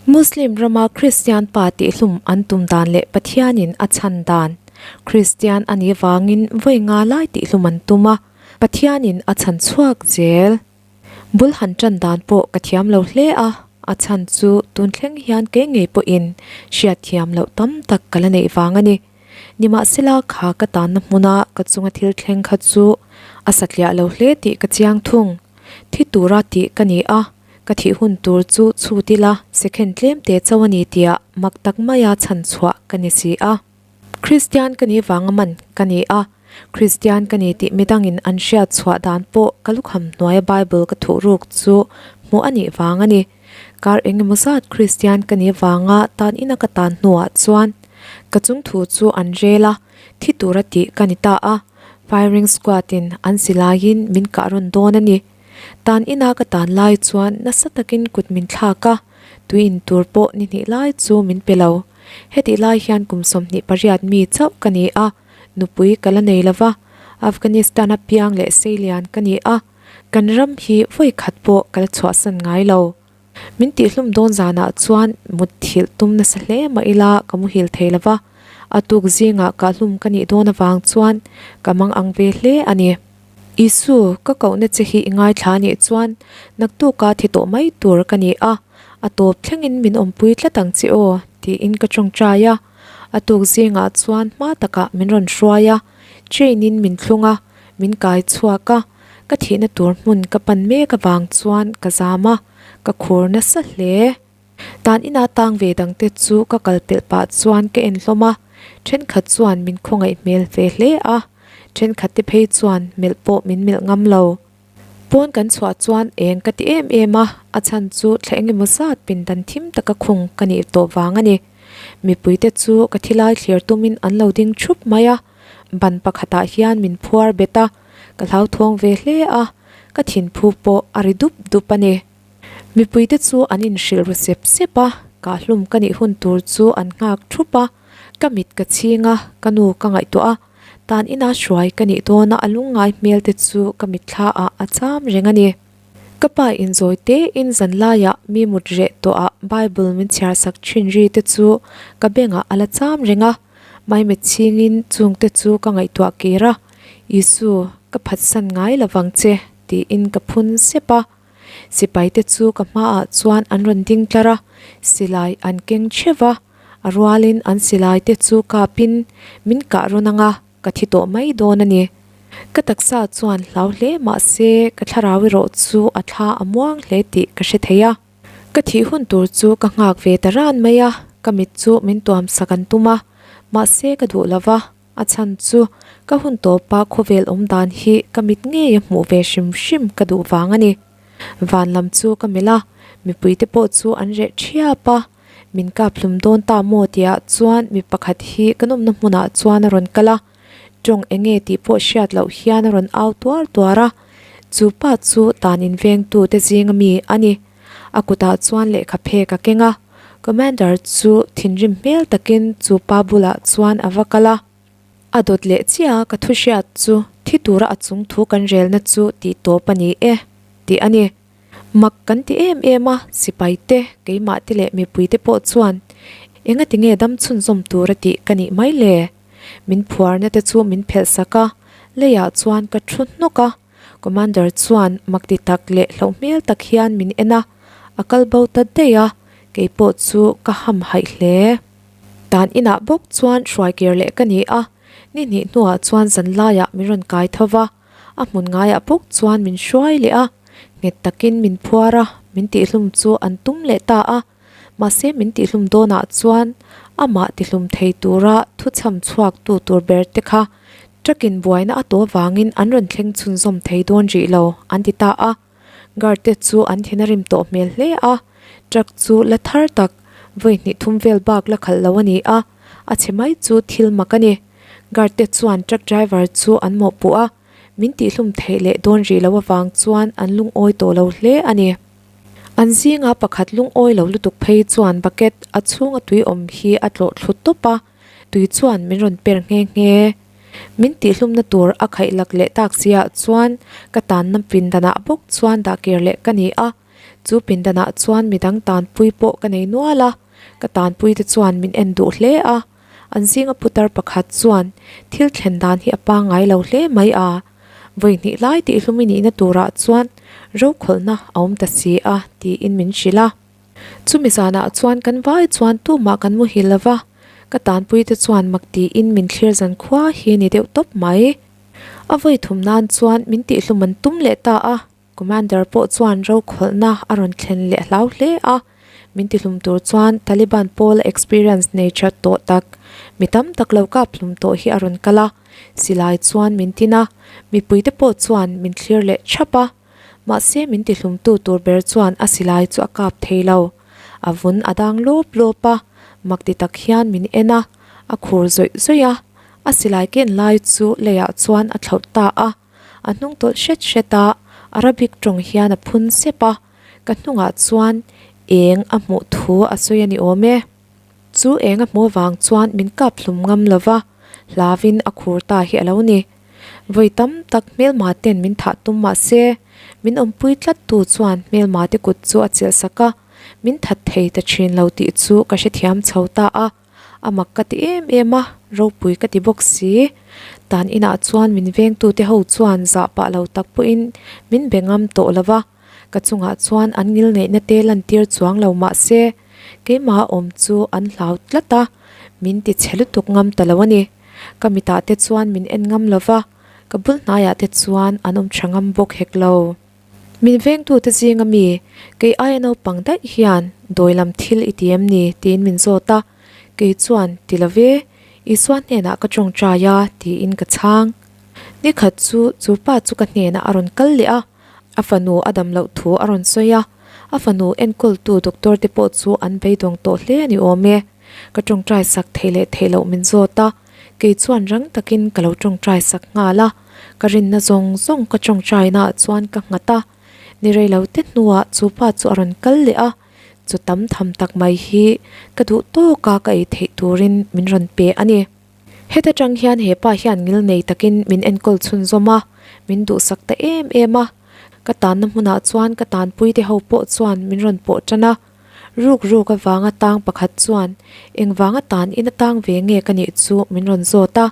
Muslim rama Kristian pa tihhlum an tum dan leh Pathianin a chhan dan. Kristian a nih vangin vawi nga lai tihhlum an tum a, Pathianin a chhan chhuak zel. Bul han tan dan pawh ka thiam lo hle a, a chhan chu tun thleng hian kei ngei pawhin hriat thiam loh tam tak ka la neih vang a ni. Nimahsela kha ka tanna hmuna ka chunga thil thleng kha chu a satliah lo hle tih ka chiang thung. Thi tura tih ka ni a, ka thih hun tur chu chhut ila second tlem te chauh a ni tia mak tak maia chhan chhuah ka ni si a. Kristian ka nih vanga man ka ni a, Kristian ka ni tih midangin an hriat chhuah dan pawh ka lukham hnuaia Bible ka thuh ruk chu hmuh a nih vang a ni. Kar engemaw zat Kristian ka nih vanga tan ina ka tan hnuah chuan ka chung thu chu an rel a, thi tura tih ka ni ta a, firing squad in an silaiin min kah rawn dawn a ni. Tan ina ka tan lai chuan nasa takin kut min thlak a, tui in tur pawh ni hnih lai chu min pe lo. Hetih lai hian kum 28 mi chauh ka ni a, nupui ka la nei lova, Afghanistan-a piang leh seilian ka ni a, kan ram hi vawi khat pawh ka la chhuahsan ngai lo. Min tihhlum dawn zanah chuan mutthilh tum nasa hle mah ila ka muhil thei lova, a tuk zingah kahhlum ka nih dawn avang chuan ka mang ang ve hle a ni. Isu, ka kohna che hi i ngaithla anih chuan naktuka thi tawh mai tur ka ni a, a tawp thlengin min awmpui tlat ang che aw, tiin ka tawngtai a. A tuk zingah chuan hma takah min rawn hruai a, train in min thlung a, min kai chhuak a, ka thihna tur hmun ka pan mek avang chuan ka zam a, ka khur nasa hle. Dan ina tang ve dangte chu ka kal pelh pah chuan ka en hlawm a, thenkhat chuan min khawngaih hmel ve hle a, thenkhat te phei chuan melh pawh min melh ngam lo. Pawn kan chhuah chuan eng ka ti em em a, a chhan chu thla engemaw zat pindan thim taka khung ka nih tawh vang a ni. Mipuite chu ka thilai thlir tumin an lo ding thup mai a, ban pakhatah hian min phuar bet a, ka hlauthawng ve hle a, ka thinphu pawh a ri dup dup a ni. Mipuite chu an inhrilh ru sep sep a, kahhlum ka nih hun tur chu an nghak thup a, ka mit ka chhing a, ka nu ka ngaihtuah a, tan ina hruai ka nih dawna a lungngai hmel te chu ka mitthla ah a cham reng a ni. Ka pa inzawi tein zan laiah mi mut reh tawhah Bible min chhiar sak thin ri te chu ka bengah a la cham reng a, maimet chhingin chungte chu ka ngaihtuah kir a, Isu, ka phatsan ngai lovang che tiin ka phun sep a. Sipaite chu ka hmaah chuan an rawn ding tlar a, silai an keng theuh va, a rualin an silai te chu kapin min kah rawn ang a, ka thi tawh mai dawn a ni. Ka taksa chuan hlau hle mah se ka thlarau erawh chu a thla a muang hle tih ka hre thei a. Ka thih hun tur chu ka nghak ve ta ran mai a, ka mit chu min tuam sak an tum a, mahse ka duh lo va. A chhan chu ka hun tawpa khawvel awm dan hi ka mit ngei a hmuh ve hrim hrim ka duh vang a ni. Van lam chu ka melh a, mipuite pawh chu an reh thiap a. Min kap hlum dawn ta maw tihah chuan mi pakhat hi ka nawmna hmunah chuan a rawn kal a, tawng eng nge tih pawh hriat loh hian a rawn au tuar tuar a. Chu pa chu tan invengtu te zinga mi a ni. A kutah chuan lehkha phek a keng a, Commander chu thinrim hmel takin chu pa bulah chuan a va kal a. A dawt leh chiah a ka thu hriat chu thi tura a chung thu kan relna chu tih tawp a ni e, tih a ni. Mak kan ti em em a, sipai te, keimah te leh mipui te pawh chuan engati nge dam chhunzawm tura tih ka nih mai le? Min phuarna te chu min phelh sak a, leiah chuan ka thu hnawk a. Commander chuan mak ti tak leh hlauh hmel tak hian min en a, a kal bo ta daih a, kei pawh chu ka ham haih hle. Dan inah bawk chuan hruai kir leh ka ni a, ni hnih hnuah chuan zan laiah min rawn kai tho va, a hmun ngaiah bawk chuan min hruai leh a, nghet takin min phuar a, min tihhlum chu an tum leh ta a, mahse min tihhlum dawnah chuan amah tihlum thei tura thuchham chhuak tu tur ber te kha truck-in buaina a tawh avangin an rawn thleng chhunzawm thei dawn rih lo an ti ta a. Guard te chu an thin a rim tawh hmel hle a, truck chu la thar tak vawi hnih thum vel bak la khalh lo a ni a, a chhe mai chu thil mak a ni. Guard te chuan truck driver chu an mawhpuh a, min tihhlum theih leh dawn rih lo avang chuan an lungawi tawh lo hle a ni. An zinga pakhat lungawi lo lutuk phei chuan bucket a chhunga tui awm hi a tlawh thlu tawp a, tui chuan min rawn per nghe nghe. Min tihhlumna tur a khaih lak leh tak siah chuan ka tanna pindanah bawk chuan dah kir leh ka ni a. Chu pindanah chuan midang tanpui pawh ka nei nual a, ka tanpuite chuan min en duh hle a. An zinga putar pakhat chuan thil thlen dan hi a pangngai lo hle mai a, vawi hnih lai tihhlum i nihna turah chuan rokhawlhna a awm ta si a tiin min hrilh a. Chumi zanah chuan kan vai chuan tumah kan muhil lo va, ka tanpuite chuan mak tiin min thlir zan khua hi ni deuh tawp mai. A vawi thum nan chuan min tihhlum an tum leh ta a. Commander pawh chuan rokhawlhna a rawn thlen leh hlau hle a, min tihlum tur chuan Taliban pawla experience nei that tawh tak, mi tam tak lo kap hlum tawh hi a rawn kal a, silai chuan min tin a, mipuite pawh chuan min thlir leh thap a, mahse min tihlumtu tur ber chuan a silai chu a kap thei lo, a vun a dang lawp lawp a, mak ti tak hian min en a, a khur zawih zawih a, a silai ken lai chu leiah chuan a thlauh ta a. A hnung tawlh hret hret a, Arabic tawng hian a phun sep a, ka hnungah chuan eng a hmuh thu a sawi a ni awm e. Chu eng a hmuh avang chuan min kap hlum ngam lo va, hlauvin a khur ta hi a lo ni. Vawi tam tak hmelma ten min thah tum mah se, min awmpui tlat tu chuan hmelma te kut chu a chelh sak a, min that thei ta thin lo tih chu ka hrethiam chho ta a. A mak ka ti em em a, ropui ka ti bawk si. Tan inah chuan min vengtute ho chuan zah pah lo tak pawhin min be ngam tawh lo va, ka chungah chuan an ngilneihna te lantir chuang lo mah se, keimah awm chu an hlau tlat a, min ti chhe lutuk ngam ta lo a ni. Ka mitah te chuan min en ngam lo va, ka bul hnaiah te chuan an awm tha ngam bawk hek lo. Min vengtute zinga mi, kei aia naupang daih hian dawi lam thil i ti em ni? tiin min zawt a. Kei chuan, Ti lo ve, Isua hnenah ka tawngtai a, tiin ka chhang. Nikhat chu chu pa chu ka hnenah a rawn kal leh a, a fanu a dam loh thu a rawn sawi a. A fanu enkawltu doctor te pawh chu an beidawng tawh hle a ni awm e. Ka tawngtai sak theih leh theih loh min zawt a. Kei chuan rang takin ka lo tawngtai sak nghal a, ka rinna zawng zawng ka tawngtainaah chuan ka nghat a. Ni rei lo te hnuah chu pa chu a rawn kal leh a, chu tam tham tak mai hi ka duh tawka ka ei theih turin min rawn pe a ni. Heta tang hian he pa hian ngil nei takin min enkawl chhunzawm a, min duhsak ta em em a. Ka tanna hmunah chuan ka tanpuite ho pawh chuan min rawn pawh tan a. Ruk ruk avanga tang pakhat chuan engvanga tan in a tang ve nge ka nih chu min rawn zawt a,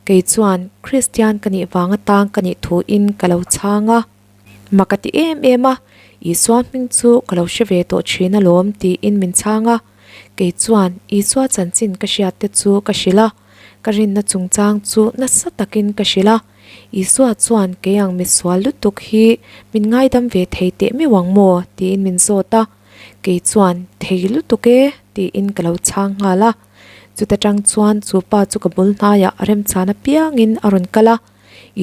kei chuan Kristian ka nih vanga tang ka nih thu in ka lo chhang a. Mak a ti em em a, Isua hming chu ka lo hre ve tawh thin alawm tiin min chhang a, kei chuan Isua chanchin ka hriat te chu ka hrilh a, ka rinna chungchang chu nasa takin ka hrilh a, Isua chuan kei ang misual lutuk hi min ngaidam ve thei teh meuh ang maw tiin min zawt a. Kei chuan, Thei lutuk e, tiin ka lo chhang nghal a. Chuta tang chuan chu pa chu ka bul hnaiah remchana piangin a rawn kal a.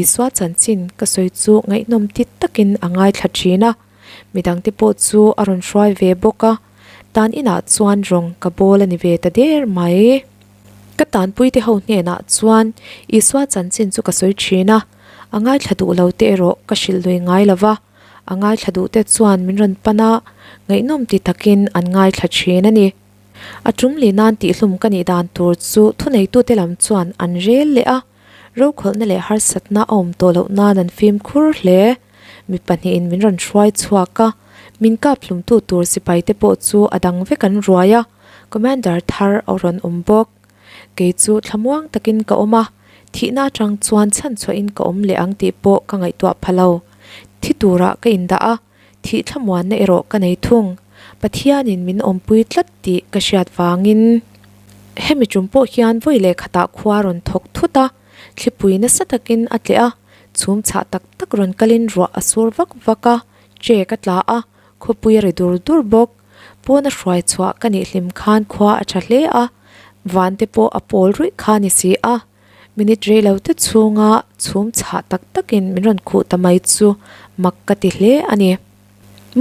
Isua chanchin ka sawi chu ngaihnawm ti takin a ngaithla thin a. Midangte pawh chu a rawn hruai ve bawk a. Tan inah chuan rawng ka bawl a ni ve ta der mai. Ka tanpuite ho hnenah chuan Isua chanchin chu ka sawi thin a. A ngaithla duh lo te erawh ka hrilh lui ngai lo va. A ngaithla duhte chuan min rawn pan a, ngaihnawm ti takin an ngaithla thin a ni. A tum leh nan tihhlum ka nih dan tur chu thuneitute lam chuan an rel leh a, rokhawlhna leh harsatna a awm tawh loh nan an fimkhur hle. Mi pahnihin min rawn hruai chhuak a, min kap hlumtu tur sipaite pawh chu a dang vek an ruai a, Commander thar a rawn awm bawk. Kei chu thlamuang takin ka awm a, thihna atang chuan chhanchhuahin ka awm leh ang tih pawh ka ngaihtuah pha lo. Thi turah ka indah a, thih thlamuanna erawh ka nei thung. Pathianin min awmpui tlat tih ka hriat vangin. Hemi tum pawh hian vawi leh khatah khua rawn thawk thut a, thlipui nasa takin a tleh a, chhum chhah tak tak rawn kalin ruah a sur vak vak a, ṭek a tla a, khawpui a ri dur dur bawk. Pawna hruai chhuah ka nih hlim khan khua a tha hle a, van te pawh a pawl ruih kha ni si a. Minute rei lo te chhunga chhum chhah tak takin min rawn khuh ta mai chu mak ka ti hle a ni.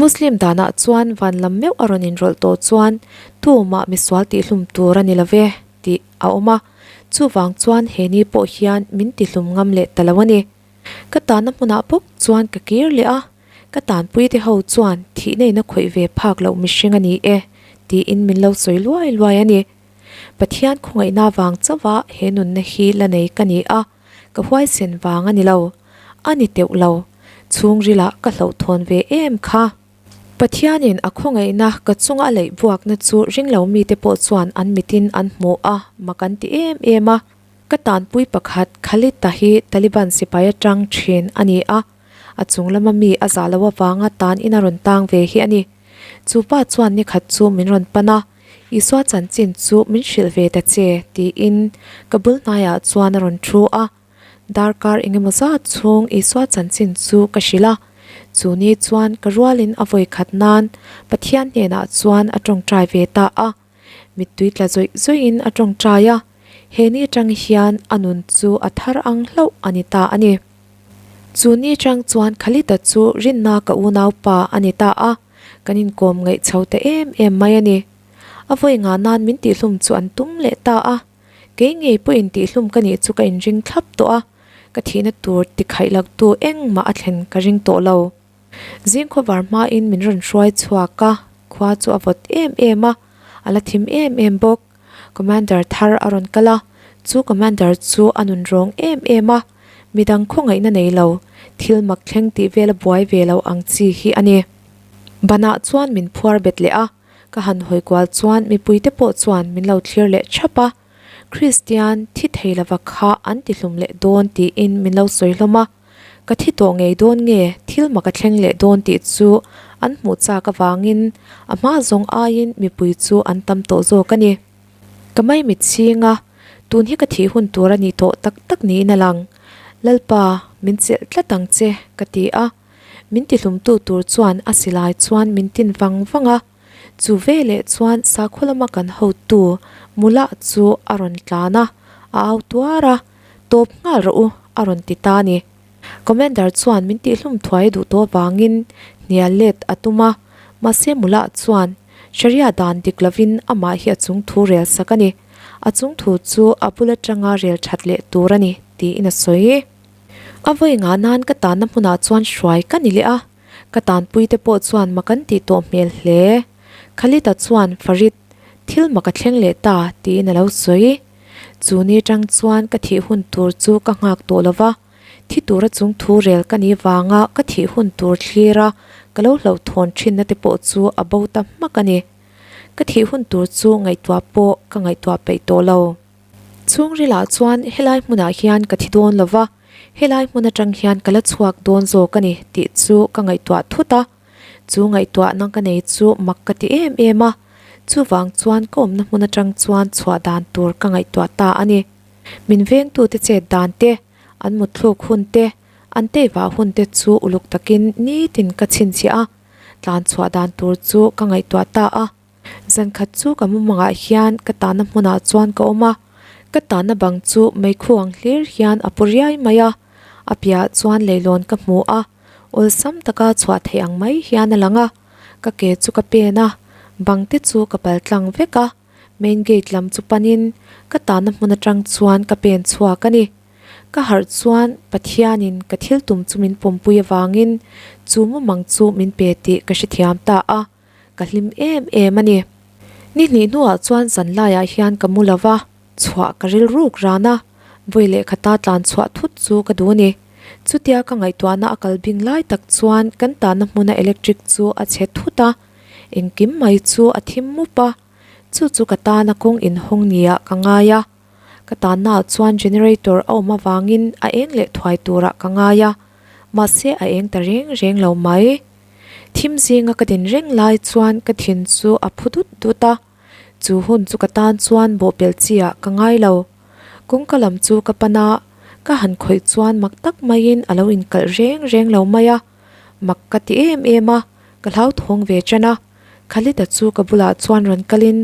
Muslim danah chuan van lam meuh a rawn inrawlh tawh chuan tumah misual tihhlum tur a ni lo ve tih a awm a, chuvang chuan he ni pawh hian min tihlum ngam leh ta lo a ni. Ka tanna hmunah bawk chuan ka kir leh a, ka tanpuite ho chuan thihna in a khawih ve phak loh mihring a ni e tiin min lo sawi luai luai a ni. Pathian khawngaihna vang chauha he nunna hi la nei ka ni a, ka huaisen vang a ni lo. A ni teuh lo. Chhungrilah ka hlauhthawn ve em kha. Pathianin a khawngaihna ka chunga a leih buakna chu ringlo mite pawh chuan an mitin an hmu a, mak an ti em em a. Ka tanpui pakhat Khalid-a hi Taliban sipai atang thin a ni a, a chung lama mi a zah loh avanga tan in a rawn tang ve hi a ni. Chu pa chuan nikhat chu min rawn pan a, Isua chanchin chu min hrilh ve ta che tiin ka bul hnaiah chuan a rawn thu a. Darkar engemaw zat chhung Isua chanchin chu ka hrilh a, chu ni chuan ka rualin a vawi khat nan Pathian hnenah chuan a tawngtai ve ta a. Mittui tla zawih zawihin a tawngtai a, he ni atang hian a nun chu a thar ang hlauh a ni ta a ni. Chu ni atang chuan Khalida chu rinna ka unaupa a ni ta a, kan inkawm ngaih chho ta em em mai a ni. A vawi ngah nan min tihhlum chu an tum leh ta a. Kei ngei pawhin tihhlum ka nih chu ka inring thlap tawh a, ka thihna tur tikhaih laktu engmah a thlen ka ring tawh lo. Zing khawvar hmain min rawn hruai chhuak a, khua chu a vawt em em a, a la thim em em bawk. Commander thar a rawn kal a, chu Commander chu a nun rawng em em a, midang khawngaihna nei lo, thil mak thleng tih vel a buai ve lo ang chi hi a ni. Banah chuan min phuar bet leh a. Ka han hawi kual chuan mipuite pawh chuan min lo thlir leh thap a, Kristian thi thei lova kha an ti hlum leh dawn tiin min lo sawi hlawm a, ka thi tawh ngei dawn nge thil mak a thleng leh dawn tih chu an hmuh chak avangin a hma zawng aiin mipui chu an tam tawh zawk a ni. Ka maimit chhing a, tun hi ka thih hun tur a ni tawh tak tak niin a lang. Lalpa, min chelh tlat ang che, ka ti a. Min tihlumtu tur chuan a silai chuan min tin vang vang a, chu veleh chuan sakhaw lama kan hotu Mula chu a rawn tlan a, a au tuar a, Tawp nghal rawh u, a rawn ti ta a ni. Commander chuan min tihlum thuai duh tawh avangin hnial let a tum a, mahse Mula chuan Sharia dan dik lovin amah hi a chung thu rel sak a ni, a chung thu chu a bul atanga rel that leh tur a ni, tiin a sawi. A vawi ngah nan ka tanna hmunah chuan hruai ka ni leh a, ka tanpuite pawh chuan mak an tih tawh hmel hle. Khalid-a chuan, Farid, thil mak a thleng leh ta, tiin a lo sawi. Chu ni atang chuan ka thih hun tur chu ka nghak tawh lo va, thi tura chung thu rel ka nih vanga ka thih hun tur thlira ka lo hlauhthawn thinna te pawh chu a bo ta hmak a ni. Ka thih hun tur chu ngaihtuah pawh ka ngaihtuah peih tawh lo. Chhungrilah chuan helai hmunah hian ka thi dawn lo va, helai hmun atang hian ka la chhuak dawn zawk a ni tih chu ka ngaihtuah thut a. Chu ngaihtuahna ka nei chu mak ka ti em em a, chuvang chuan ka awmna hmun atang chuan chhuah dan tur ka ngaihtuah ta a ni. Min vengtute chet dan te, an mutthluk hun te, an teivah hun te chu uluk takin nitin ka chhinchhiah a, tlan chhuah dan tur chu ka ngaihtuah ta a. Zankhat chu ka mumangah hian ka tahna hmunah chuan ka awm a, ka tahna bang chu meikhu ang hlir hian a pu riai mai a, a piahah chuan leilawn ka hmu a, awlsam taka chhuah theih ang mai hian a lang a, ka ke chu ka pen a, bang te chu ka pal tlang vek a, main gate lam chu panin ka tahna hmun atang chuan ka pen chhuak a ni. Ka harh chuan Pathianin ka thil tum chu min pawmpui avangin chu mumang chu min pe tih ka hrethiam ta a. Ka hlim em em a ni. Ni hnih hnuah chuan zan laiah hian ka mu lo va, chhuah ka rilruk ran a, vawi lehkhata tlan chhuah thut chu ka duh a ni. Chutia ka ngaihtuahna a kal bing lai tak chuan kan tahna hmuna electric chu a chhe thut a, engkim mai chu a thim mup a, chu chu ka tana kawng inhawng niah ka ngai a. Ka tannaah chuan generator a awm avangin a eng leh thuai turah ka ngai a, mahse a eng ta reng reng lo mai. Thim zinga ka din reng lai chuan ka thin chu a phu dut dut a, chu hun chu ka tan chuan bawhpelh chi ah ka ngai lo. Kawngka lam chu ka pan a, ka han khawih chuan mak tak maiin a lo inkalh reng reng lo mai a, mak ka ti em em a, ka hlauthawng ve ṭan a. Khalid-a chu ka bulah chuan rawn kalin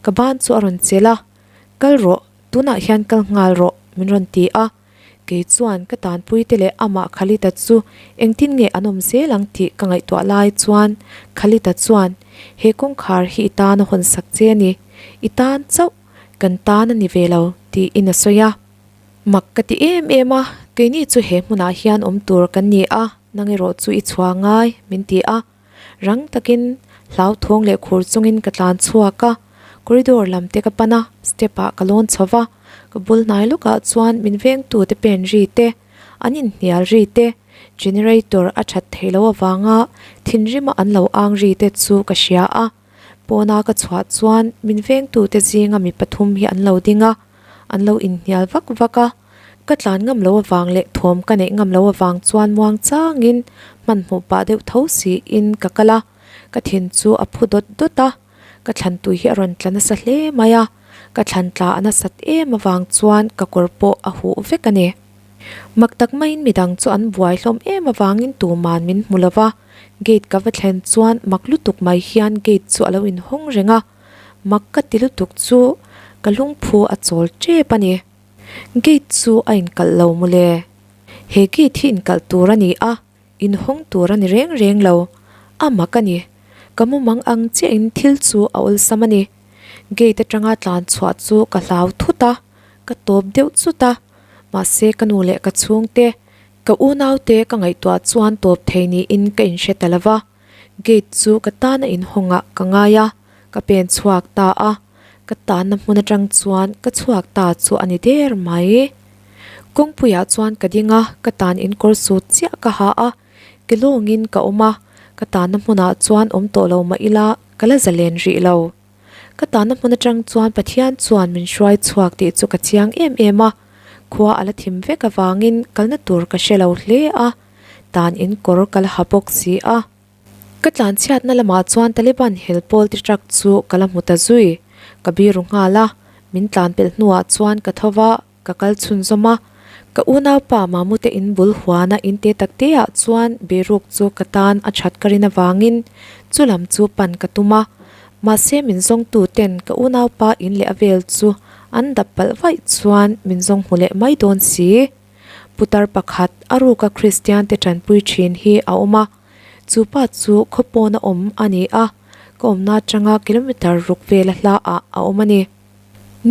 ka ban chu a rawn chelh a, Kal rawh, tunah hian kal nghal rawh, min rawn ti a. Kei chuan ka tanpuite leh amah Khalid-a chu engtin nge an awm zel ang tih ka ngaihtuah lai chuan Khalid-a chuan, He kawngkhar hi i tan a hawn sak che a ni, i tan chauh kan tan a ni ve lo, tiin a sawi a. Mak ka ti em em a, keini chu he hmunah hian awm tur kan ni a, nang erawh chu i chhuah ngai, min ti a. Rang takin hlauthawng leh khur chungin ka tlan chhuak a, corridor lam te ka pan a, step ah ka lawn chho va, ka bul hnai lawkah chuan min vengtu te pen ri te, an inhnial ri te, Generator a that theih loh avanga thinrima an lo ang ri te chu ka hria a. Pawna ka chhuah chuan min vengtute zinga mi pathum hi an lo ding a, an lo inhnial vak vak a. Ka tlan ngam loh avang leh thawm ka neih ngam loh avang chuan muang changin hmanhmawh pah deuh tho siin ka kal a, ka thin chu a phu dawt dawt a. Ka thlan tui hi a rawn tla nasa hle mai a, ka thlan tla a nasat em avang chuan ka kawr pawh a huh vek a ni. Mak tak maiin midang chu an buai hlawm em avangin tuman min hmu lo va, gate ka va thlen chuan mak lutuk mai hian gate chu a lo inhawng reng a, mak ka ti lutuk chu ka lungphu a chawl tep a ni. Gate chu a inkalh lo mawle. He gate hi inkalh tur a ni a, inhawng tur a ni reng reng lo. A mak a ni. Ka mumang ang chiahin thil chu a awlsam a ni. Gate atanga tlan chhuah chu ka hlau thut a, ka tawp deuh chut a. Mahse ka nu leh ka chhungte, ka unaute ka ngaihtuah chuan tawp thei niin ka inhre ta lo va. Gate chu ka tana inhawngah ka ngai a, ka pen chhuak ta a. Ka tanna hmun atang chuan ka chhuak ta chu a ni der mai. Kawngpuiah chuan ka ding a, ka tan inkawr sut chiah ka ha a, ke lawngin ka awm a, ka tanna hmunah chuan awm tawh lo mah ila ka la zalen rih lo. Ka tanna hmun atang chuan Pathian chuan min hruai chhuak tih chu ka chiang em em a, khua a la thim vek avangin kalna tur ka hre lo hle a, tan inkawr ka la ha bawk si a. Ka tlanchhiatna lamah chuan Taliban hel pawl ti truck chu ka la hmu ta zui. Ka biru nghal a, min tlan pelh hnuah chuan ka tho va, ka kal chhunzawm a. Ka unaupa Mamute in bul huana in te tak te ah chuan biruk chu ka tan a that ka rin avangin chu lam chu pan ka tum a. Mahse min zawngtu ten ka unaupa in leh a vel chu an dap palh vaih chuan min zawng hmu leh mai dawn si. Putar pakhat a ruka Kristian te tanpui thin hi a awm a. Chu pa chu khaw pawna awm a ni a, ka awmna atanga kilometer ruk vela hla ah a awm a ni.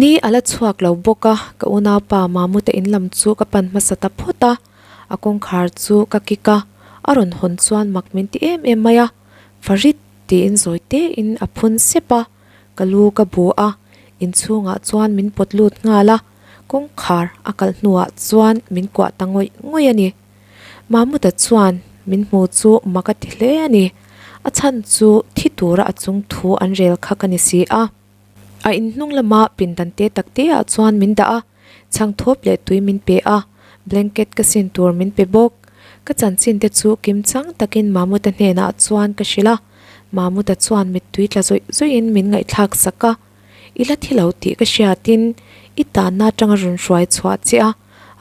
Ni a la chhuak lo bawk a, ka unaupa Mamuta in lam chu ka pan hmasa ta phawt a, a kawngkhar chu ka kik a, a rawn hawn chuan mak min ti em em mai a, Farid tiin zawi tein a phun sep a, ka lu ka bu a, inchhungah chuan min pawt lut nghal a, kawngkhar a kalh hnuah chuan min kuah ta ngawih ngawih a ni. Mahmuda chuan min hmu chu mak a ti hle a ni. A chhan chu thi tura a chung thu an rel kha ka ni si a. A inhnung lama pindan te tak te ah chuan min dah a, chhang thawp leh tui min pe a, blanket ka sin tur min pe bawk. Ka chanchin te chu kim chang takin Mahmuda hnenah chuan ka hrilh a, Mahmuda chuan mittui tla zawih zawihin min ngaihthlak sak a. I la thi lo tih ka hriatin i tanna atanga rawn hruai chhuah che a,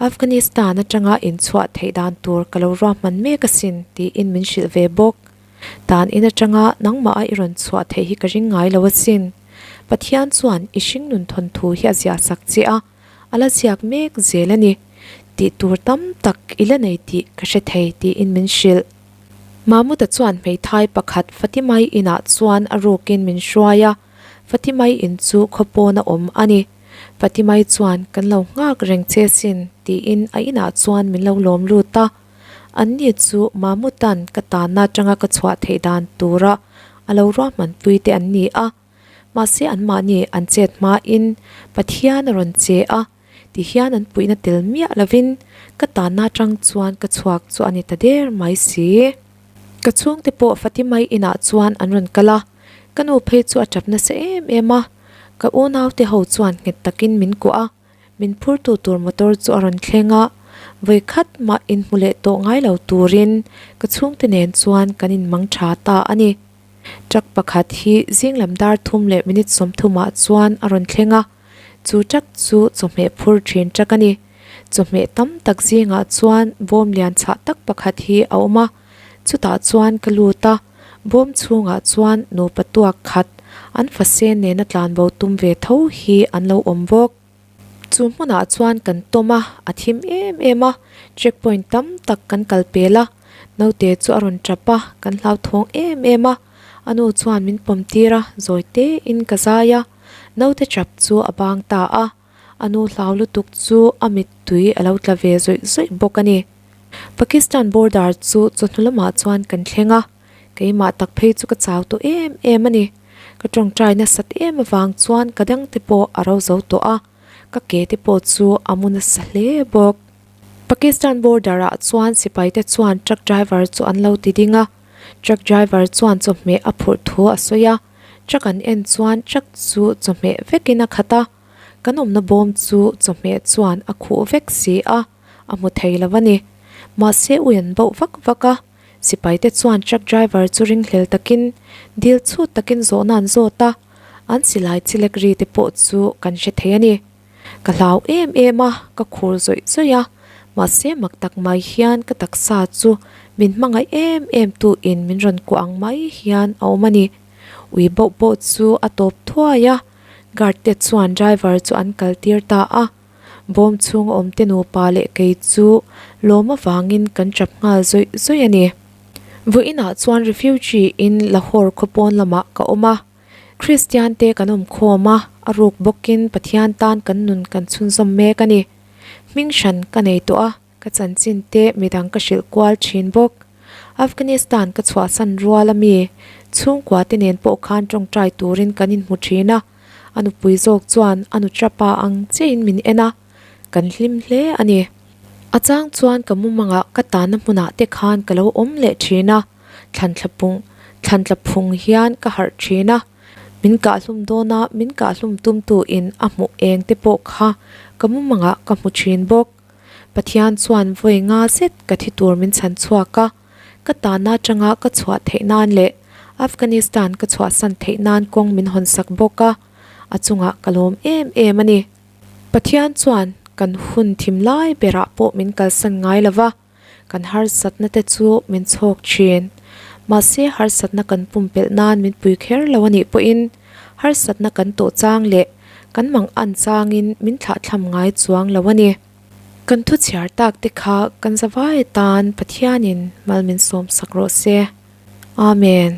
Afghanistan atanga inchhuah theih dan tur ka lo ruahman mek asin tiin min hrilh ve bawk. Dan in atanga nangmah a i rawn chhuah theih hi ka ring ngai lo asin. Pathian chuan i hringnun thawnthu hi a ziah sak che a, a la ziak mek zel a ni. Tih tur tam tak i la nei tih ka hre thei tiin min hrilh. Mahmuda chuan hmeithai pakhat Fatimai inah chuan a rukin min hruai a, Fatimai in chu khaw pawna awm a ni. Fatimai chuan kan lo nghak reng che sin tiin a inah chuan min lo lawm lut a. Anni chu Mahmudan ka tanna atanga ka chhuah theih dan tura a lo ruahmanpui te an ni a. Mahse anmahni an chet hmain Pathian a rawn che a, tihian an puihna tel miah lovin ka tanna atang chuan ka chhuak chu a ni ta der mai si. Ka chhungte pawh Fatimai inah chuan an rawn kal a, ka nu phei chu a tap nasa em em a, ka unaute ho chuan nghet takin min kuah a, min phurtu tur motor chu a rawn thleng a, vawi khat mah inhmu leh tawh ngai lo turin ka chhungte nen chuan kan inmang tha ta a ni. Truck pakhat hi zing lam dar thum leh minute sawmthumah chuan a rawn thleng a, chu truck chu chawhmeh phur thin truck a ni. Chawhmeh tam tak zingah chuan bawm lian chhah tak pakhat hi a awm a, chutah chuan ka lut a, bawm chhungah chuan nupa tuak khat an fase nena tlanbo tum ve tho hi an lo awm bawk. Chu hmunah chuan kan tawm a, a thim em em a, check point tam tak kan kal pel a, naute chu a rawn tap a, kan hlauthawng em em a, a nu chuan min pawm tir a, zawi tein ka zai a, naute tap chu a bang ta a. A nu hlau lutuk chu a mittui a lo tla ve zawih zawih bawk a ni. Pakistan border chu chawhnu lamah chuan kan thleng a, keimah tak phei chu ka chau tawh em em a ni. Ka tawngtai nasat em avang chuan ka dangte pawh a ro zo tawh a, ka ke te pawh chu a mu nasa hle bawk. Pakistan border ah chuan sipai te chuan truck driver chu an lo ti ding a, truck driver chuan chawhmeh a phurh thu a sawi a, truck an en chuan truck chu chawhmeh vekin a khat a, kan awmna bawm chu chawhmeh chuan a khuh vek si a, a hmu thei lo a ni. Mahse ui an bauh vak vak a, sipai te chuan truck driver chu ringhlel takin dil chhut takin zawhna an zawt a, an silai chilek ri te pawh chu kan hre thei a ni. Ka hlau em em a, ka khur zawih zawih a, mahse mak tak mai hian ka taksa chu min hmangaih em em tu in min rawn kuah ang mai hian a awm a ni. Ui bauh pawh chu a tawp thuai a, guard te chuan driver chu an kal tir ta a, bawm chhung a awm te nupa leh kei chu lawm avangin kan tap nghal zawih zawih a ni. Vawiinah chuan refugee in Lahore khawpawn lamah ka awm a. Kristian te kan awm khawm a, a ruk bawkin Pathian tan kan nun kan chhunzawm mek a ni. Hming hran ka nei tawh a, ka chanchin te midang ka hrilh kual thin bawk. Afghanistan ka chhuahsan rual a mi, chhungkua te nen pawh khan tawngtai turin kan inhmu thin a, a nupui zawk chuan a nutrapa ang chiahin min en a, kan hlim hle a ni. A chang chuan ka mumangah ka tanna hmunah te khan ka lo awm leh thin a. Thlan thla pung, thlan tla phung hian ka harh thin a, min kahhlum dawn a, min kahhlum tumtu in a hmuh eng te pawh kha ka mumangah ka hmu thin bawk. Pathian chuan vawi nga zet ka thi tur min chhan chhuak a, ka tahna atanga ka chhuah theih nan leh Afghanistan ka chhuahsan theih nan kawng min hawn sak bawk a, a chungah ka lawm em em a ni. Pathian chuan kan hun thim lai berah pawh min kalsan ngai lova. Kan harsatna te chu min chhawk thin. Mahse harsatna kan pumpelh nan min pui kher lo a nih pawhin harsatna kan tawh chang leh kan mang an changin min thlahthlam ngai chuang lo a ni. Kan thu chhiar tak te kha kan zavai atan Pathianin mal min sawmsak rawh se. Amen.